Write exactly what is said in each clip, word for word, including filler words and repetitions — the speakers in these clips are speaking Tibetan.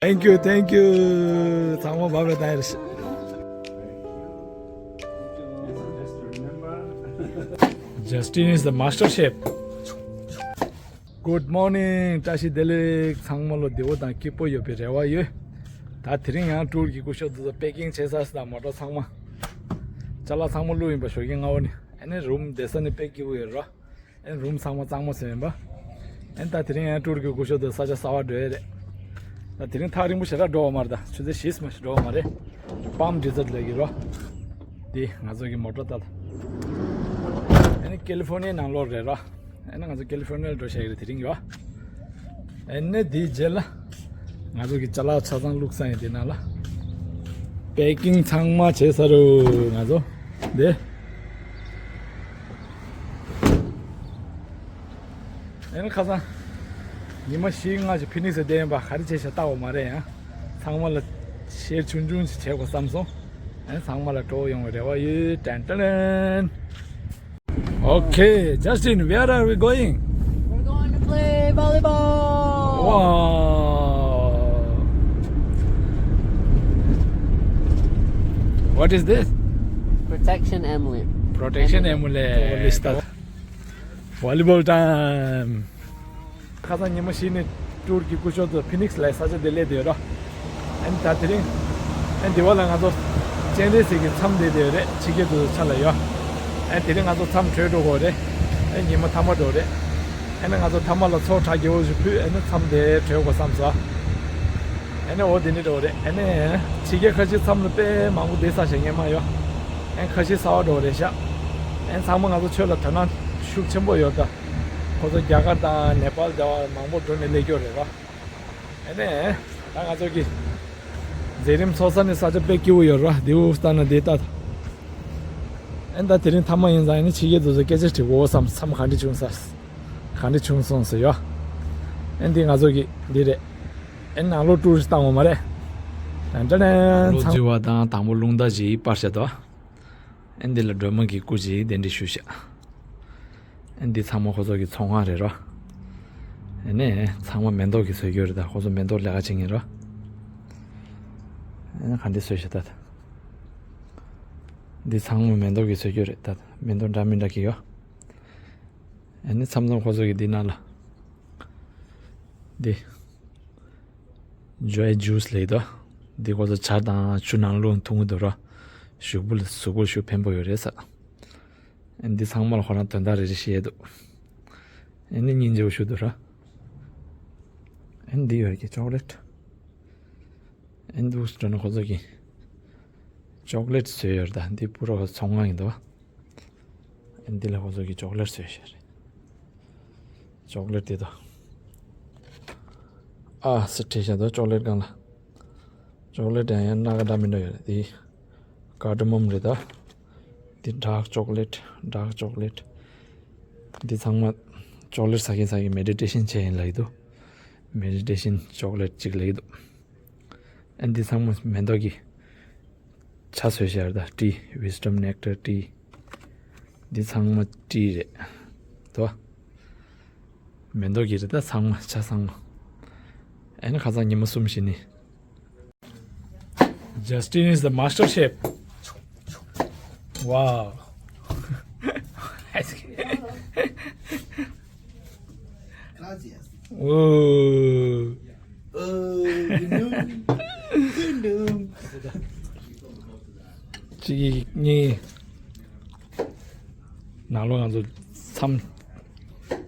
Thank you, thank you. ཚང་མ་བབས་རེད་ད། Justin is the master chef. Good morning. བཀྲ་ཤིས་བདེ་ལེགས། ཚང་མ་ལོ་བདེ་བོ་དང་སྐྱིད་པོ་ཡོད་པའི་རེ་བ་ཡོད། ད་དེ་རིང་ཡང་ཊུར་གྱི་སྐུ་ཞབས་དེ་ཚོ་པེ་ཀིང་བྱས་ཚར་སོང་། ད་མོ་ཊ་ཚང་མ་ཅ་ལག་ཚང་མ་བླུགས་ཡིན་པ། ཞོགས་ཀྱི་སྔ་པོ་ནས། ཨ་ནི་རུམ་བསྡད་ས་ནི་དཔེ་སྐྱིད་པོ་ཡོད་ར། ཨ་ནི་རུམ་ཚང་མ་གཙང་མ་བཟོས་ཡིན་པ། ཨ་ནི་ད་དེ་རིང་ཡང་ཊུར་གྱི་སྐུ་ཞབས་དེ་ཚོ་ས་ཆ་གསར་པ་འགྲོ་ཡས་རེད། ད་དེ་རིང་ཐག་རིང་པོ་ཞེ་དྲག་འགྲོ་བ་མ་རེད། ད་ཆུ་ཚོད་བཞི་ཙམ་ཞིག་འགྲོ་བ་མ་རེད། Palm Desert ལབ་ཀྱི་རོ། འདི་ང་ཚོ་གི་མོ་ཊ་ད། ཨ་ནི་ཀེ་ལི་ཧྥོར་ནི་ཡའི་ནང་ལོགས་རེད་རོ། ཨ་ནི་ང་ཚོ་ཀེ་ལི་ཧྥོར་ནི་ཡ་ལ་འགྲོ་བཞག་གི་རེད་དེ་རིང་ཡོ། ཨ་ནི་འདིའི་རྗེས་ལ་ང་ཚོ་གི་ཅ་ལག་ཆ་ཚང་བླུགས་ས་ཡིན། དེ་ནང་ལ་པེ་ཀིང་ཚང་མ་བྱས་ཚར་རོ་ང་ཚོ། འདི། ཨ་ནི་ཁ་སང་ཉི་མ་བཞི་ལྔ་ཞིག་ཕི་ནིག་སི་བསྡད་ཡིན་པ། ག་རེ་བྱས་ཤག་ལྟ་བ་མ་རེད། ཡང་ཚང་མ་ལ་ཤེར་ཆུང་ཆུང་ཞིག་བྱེད་དགོས་བསམ་སོང་། ཨ་ནི་ཚང་མ་ལ་སྤྲོ་པོ་ཡོང་བའི་རེ་བ་ཡོད། ཏན་ཏན། Okay, Justin, where are we going? We're going to play volleyball. Wow. What is this? Protection amulet. Protection amulet. Volleyball time. ཁ་སང་ཉི་མ་བཞི་ནས་ཊུར་གྱི་སྐུ་ཞབས་ཚོ་ཕི་ནིག་སི་ལ་ས་ཆ་དེ་སླེབས་བསྡད་ཡོད་ར། ཨ་ནི་ད་དེ་རིང་ཨ་ནི་འདི་བ་ལ་ང་ཚོ་སྤྱན་རས་གཟིགས་ཀྱི་མཚམས་བསྡད་བསྡད་ཡོད་རེད། ཕྱི་རྒྱལ་དུ་ཆ་ལ་ཡོད། ཨ་ནི་དེ་རིང་ང་ཚོ་མཚམས་གྲོལ་འགྲོ་གི་རེད། ཨ་ནི་ཉི་མ་མཐའ་མ་འགྲོ་རེད། ཨ་ནི་ང་ཚོ་མཐའ་མ་ལ་ཚོགས་གྲ་རྒྱས་པོ་ཞིག་ཕུལ། ཨ་ནི་མཚམས་དེ་གྲོལ་དགོས་བསམ་སོང་། ཨ་ནི་འོ་དེ་ནི་འགྲོ་རེད། ཨ་ནི་ཕྱི་རྒྱལ་ཁ་ཤས་མཚམས་ལ་དཔེ་མང་པོ་བསྡད་ས་ཞིག་ངས་མ་ཡོད། ཨ་ནི་ཁ་ཤས་གསར་པ་འགྲོ་རེད་ཤག་ཨ་ནི་ཚང་མ་ང་ཚོ་ཆོས་ལ་དོ་སྣང་ཤུགས་ཆེན་པོ་ཡོད་ད། ཁོ་ཚོ་རྒྱ་གར་དང་ནེ་པཱལ་དེ་བ་མང་པོ་འགྲོ་ནས་སླེབས་ཀྱི་ཡོད་རེད་ར། ཨ་ནི་ད་ང་ཚོ་གི་མཛད་རིམ་ཚོགས་ས་ནི་ས་ཆ་དཔེ་སྐྱིད་པོ་ཡོད་ར། དེའུ་ལྟ་ན་དེ་ལྟ། ཨ་ནི་ད་དེ་རིང་མཐའ་མ་ཡིན་ཙང་། ཨ་ནི་ཕྱི་རྒྱལ་དུ་ཚོ་སྐད་ཆ་དྲི་དགོས་བསམ། མཚམས་ག་འདྲ་བྱུང་ས། ག་འདྲ་བྱུང་སོང་ཟེར་ཡོད། ཨ་ནི་འདི་ང་ཚོ་གི་འདི་རེད། ཨ་ནི་ནང་ལོགས་ཊུར་བཏང་བ་མ་རེད། ཏན་ཏན། ལོ་རྫི་བ་དང་དང་པོ་རླུང་རྟ་ཞིག་སྤར་བྱ་དོ། ཨ་ནི་འདི་ལ་སྒྲོལ་མ་གི་སྐུ་ཅིག་གདན་འདྲེན་ཞུ་ཤག་ཨ་ནི་འདི་ཚང་མ་ཁོ་ཚོ་གི་ཚོང་ཁང་རེད་རོ། ཨ་ནི་ཚང་མ་མེ་ཏོག་གི་བཟོ་རྒྱུ་རེད། ད་ཁོ་ཚོ་མེ་ཏོག་ལས་ཀ་བྱེད་མཁན་རོ། ཨ་ནི་ག་འདྲ་བཟོས་ཤག་ད། འདི་ཚང་མ་མེ་ཏོག་གི་བཟོ་རྒྱུ་རེད། ད་མེ་ཏོག་འདྲ་མི་འདྲ་གི་ཡོད། ཨ་ནི་མཚམས་མཚམས་ཁོ་ཚོ་གི་འདི་ནང་ལ་འདི་ཇོའི་ཇུས་ལབ་ཀྱི་འདུག་འདི་ཁོ་ཚོ་ཇ་དང་ཆུ་ནང་བླུགས་འཐུང་གི་འདུག་ར། གཟུགས་པོ་ལ་གཟུགས་པོ་ཤུགས་ཕན་པོ་ཡོད་རེད་ཟེར། ཨ་ནི་འདི་ཚང་མ་ལ་ཁོ་རང་དོན་དག་རེ་རེ་བཤད་འདུག་ཨ་ནི་སྙིང་རྗེ་པོ་ཞིག་འདུག་ར། ཨ་ནི་འདི་ཡོད་ཀྱི་ཅོག་ལེཊ། ཨ་ནི་འདུག་སེ་འགྲོ་ན་ཁོ་ཚོ་གི་ཅོག་ལེཊ་བཟོས་ཡོད་རེད། ད་འདི་པུ་ར་ཚོང་ཁང་ཡིན་འདུག་ཨ་ནི་འདི་ལ་ཁོ་ཚོ་གི་ཅོག་ལེཊ་བཟོས་བཞག་རེད། ཅོག་ལེཊ་དེ་དང་། ཨ་སི་བྲིས་བཞག་འདུག་ཅོག་ལེཊ་སྒང་ལ། ཅོག་ལེཊ་ཡང་ཡང་སྣ་ཁ་འདྲ་མི་འདྲ་ཡོད་རེད། འདི་ཀར་ཌ་མམ་རེད་ད། འདི་ཌརྐ་ཅོག་ལེཊ། ཌརྐ་ཅོག་ལེཊ། འདི་ཚང་མ་ཅོག་ལེཊ་ཟ་མཁན་ཚོ་གིས་མེ་ཌི་ཊེ་ཤན་བྱས་ཡིན་ལབ་ཀྱི་འདུག་མེ་ཌི་ཊེ་ཤན་ཅོག་ལེཊ་གཅིག་ལབ་ཀྱི་འདུག་ཨ་འདི་ཚང་མ་མེ་ཏོག་གི་ཇ་བཟོས་བཞག་རེད་ད། ཊི། Wisdom Nectar tea། འདི་ཚང་མ་ཊི་རེད་དོ། མེ་ཏོག་གི་རེད་ད། ཚང་མ་ཇ་ཚང་མ། ཨ་ནི་ཁ་སང་ཉི་མ་གསུམ་བཞི་ནས། Justin is the master chef. Wow. Gracias. Whoa. Oh, གཅིག་གཉིས། ནང་ལོགས་ང་ཚོ་མཚམས་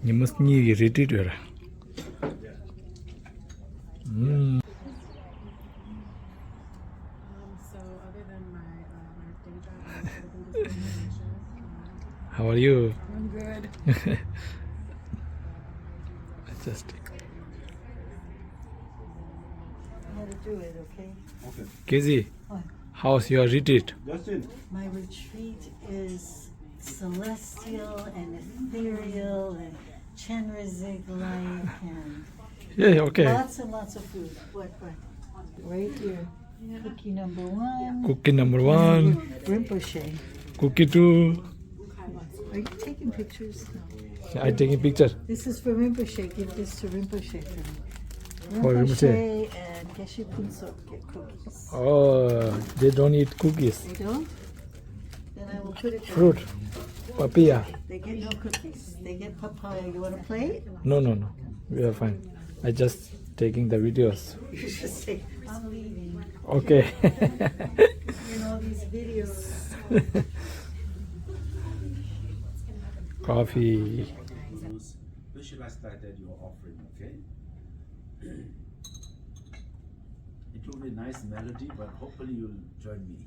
ཉི་མ་གཉིས་ཀྱི་རི་ཊི་རིཊ་རེད། ཨུམ། How are you? I'm good. Just I'll do it, okay? Okay. Casey, how's your retreat? Justin. My retreat is celestial and ethereal and Chenrezig-like and yeah, okay. Lots and lots of food. What, what? Right here. Kuki number one. Kuki number one. Rinpoche. Kuki two. Are you taking pictures? No. Yeah, I taking picture. This is for Rinpoche. Give this to Rinpoche for me. Rinpoche and Geshe Phuntsok get cookies. Oh, they don't eat cookies. They don't? Then I will put it there. Fruit, papaya. They get no cookies. They get papaya. You want to play? No, no, no. We are fine. I just taking the videos. You should say, I'm leaving. Okay. In all these videos. Coffee. Which rasta that you're offering, okay? It will be a nice melody, but hopefully you'll join me.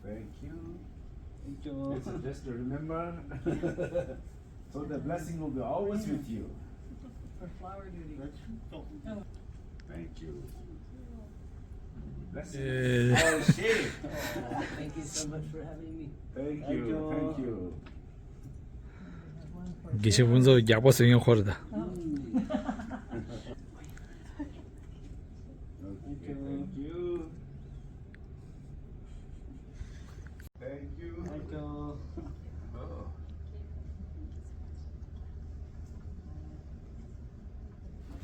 Thank you. Thank you. It's a just to remember. So the blessing will be always with you. For flower duty. Thank you. Blessing. Eh. Oh, shit. Thank you so much for having me. Thank you. Thank you. དགེ་བཤེས་ཕུན་ཚོགས་རྒྱགས་པ་བཟོ་མཁན་ཁོ་རེད་ད། Okay, thank you. Thank you. Thank you. Oh.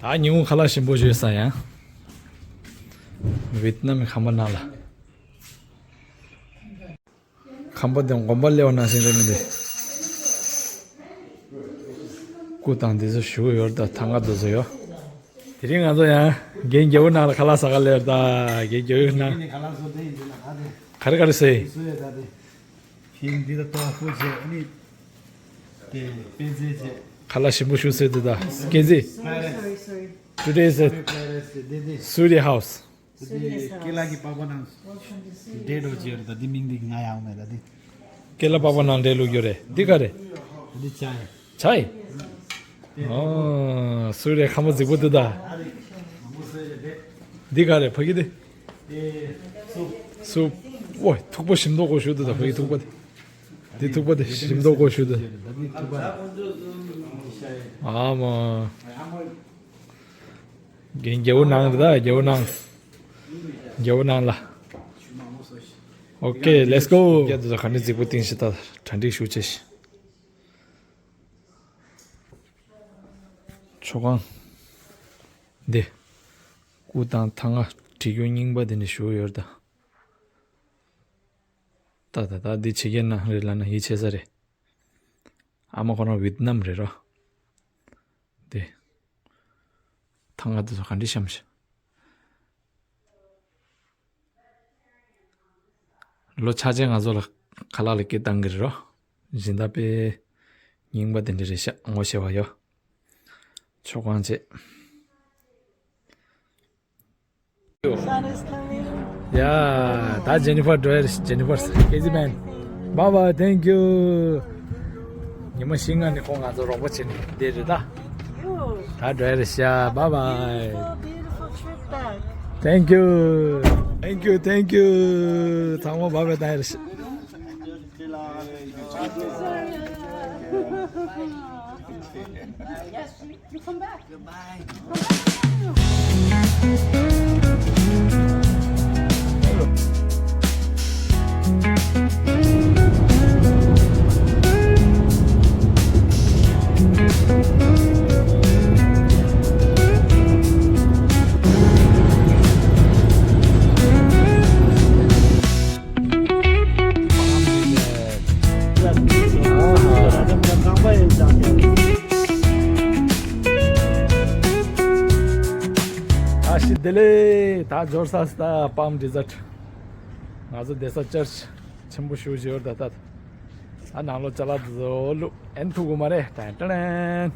ད་ཉིན་གུང་ཁ་ལག་ཞིམ་པོ་ཞིག་ཟ་ཡ། ཝེད་ནམ་གྱི་ཁང་པ་ནང་ལ། ཁང་པ་དེ་དགོན་པ་སླེབས་པ་ནང་བཞིན་རེད་མི་འདུག་སྐུ་དང་དེ་ཚོ་བཞུགས་ཡོད་རེད་ད། ཐང་ག་དེ་ཚོ་ཡོད། དེ་རིང་ང་ཚོ་ཡང་རྒན་རྒྱལ་པོ་ནང་ལ་ཁ་ལག་ཟ་ག་སླེབས་རེད་ད། རྒན་རྒྱལ་པོ་ནང་། ག་རེ་ག་རེ་ཟེར། ཕིང་འདི་ལ་ཏོག་ཧྥུ་བྱས། ཨ་ནི་དེ་པེ་ཙེ་བྱས། ཁ་ལག་ཞིམ་པོ་ཞིག་ཟོས་འདུག་ད། ཀེ་ཛི། Sorry, sorry, sorry. Today is a Suri house. Suri house. ཀེ་ལ་གི་པགས་པ་ནང་འབྲས་བླུགས་ཡོད་རེད་ད། འདི་མིང་འདི་ང་ཡང་མེད་ད་འདི། ཀེ་ལ་པགས་པ་ནང་འབྲས་བླུགས་ཡོད་རེད། འདི་ག་རེད། འདི་ཇ་ཡིན། ཇ་ཡིན། ཨོ། སུ་རེད། ཁ་མོ་རྫིག་པོ་འདུག་ད། འདི་ག་རེད། ཕ་གི་འདི། སུབ། སུབ། ཨོ། ཐུག་པ་ཞིམ་མདོག་གོ་ཞུ་འདུག་ད། ཕ་གི་ཐུག་པ་འདི། འདི་ཐུག་པ་འདི་ཞིམ་མདོག་གོ་ཞུ་འདུག་ཨ་མ། རྒན་རྒྱལ་པོ་ནང་རེད་ད། རྒྱལ་པོ་ནང་། རྒྱལ་པོ་ནང་ལ། Okay, let's go. རྒྱ་དེ་ཚོ་ག་འདྲ་རྫིག་པོ་བཏིང་ཤག་ད། གྲ་སྒྲིག་ཞུ་བྱས་ཤག་མཆོད་ཁང་འདི། སྐུ་དང་ཐང་ང་བྲིས་རྒྱུ་རྙིང་པ་དེ་འདྲ་བཞུགས་ཡོད་རེད་ད། ད་ད་ད་འདི་ཕྱི་རྒྱལ་ནང་རེད་ལབ་ན་ཡིད་ཆེས་ས་རེད། ཨ་མ་ཁོ་རང་ཝེད་ནམ་རེད་རོ། འདི། ཐང་ང་དེ་ཚོ་ག་འདྲ་བཤམས་ཤག་ལོ་ཆ་ཅན་ང་ཚོ་ལ་ཁ་ལག་ལ་སྐད་བཏང་གི་རེད་རོ། སྦྱིན་བདག་པས་རྙིང་པ་དེ་འདྲ་རེད་ཤག་ངོ་ཤེས་པ་ཡོད། མཆོད་ཁང་བྱས། Sun is coming. Yeah, ད་ཇེ་ནི་ཧྥར་འགྲོ་ཡ་རེད། ཇེ་ནི་ཧྥར། ཀེ་ཛི་མན། Bye bye, thank you. ཉི་མ་བཞི་ལྔ་ནས་ཁོང་ང་ཚོ་རོགས་པ་བྱེད་ནས་བསྡད་རེད་ད། ད་འགྲོ་ཡ་རེད་ཤག Bye bye. Beautiful, beautiful trip back. Thank you. Thank you, thank you. ཚང་མ་bye bye བཏང་ཡ་རེད་ཤག Yes, you come back. Goodbye. ཨ་ཤི་བདེ་ལེགས། ད་འབྱོར་ས་ད་Palm Desert། ང་ཚོ་བསྡད་ས་ཅར་ཆི་ཆེན་པོ་ཞེ་པོ་ཅིག་ཡོད་རེད་ད། ད་ནང་ལོགས་ཅ་ལག་དེ་ཚོ་བླུགས་ཨེ་ཐུབ་ཀྱི་མ་རེད། ཏན་ཏན།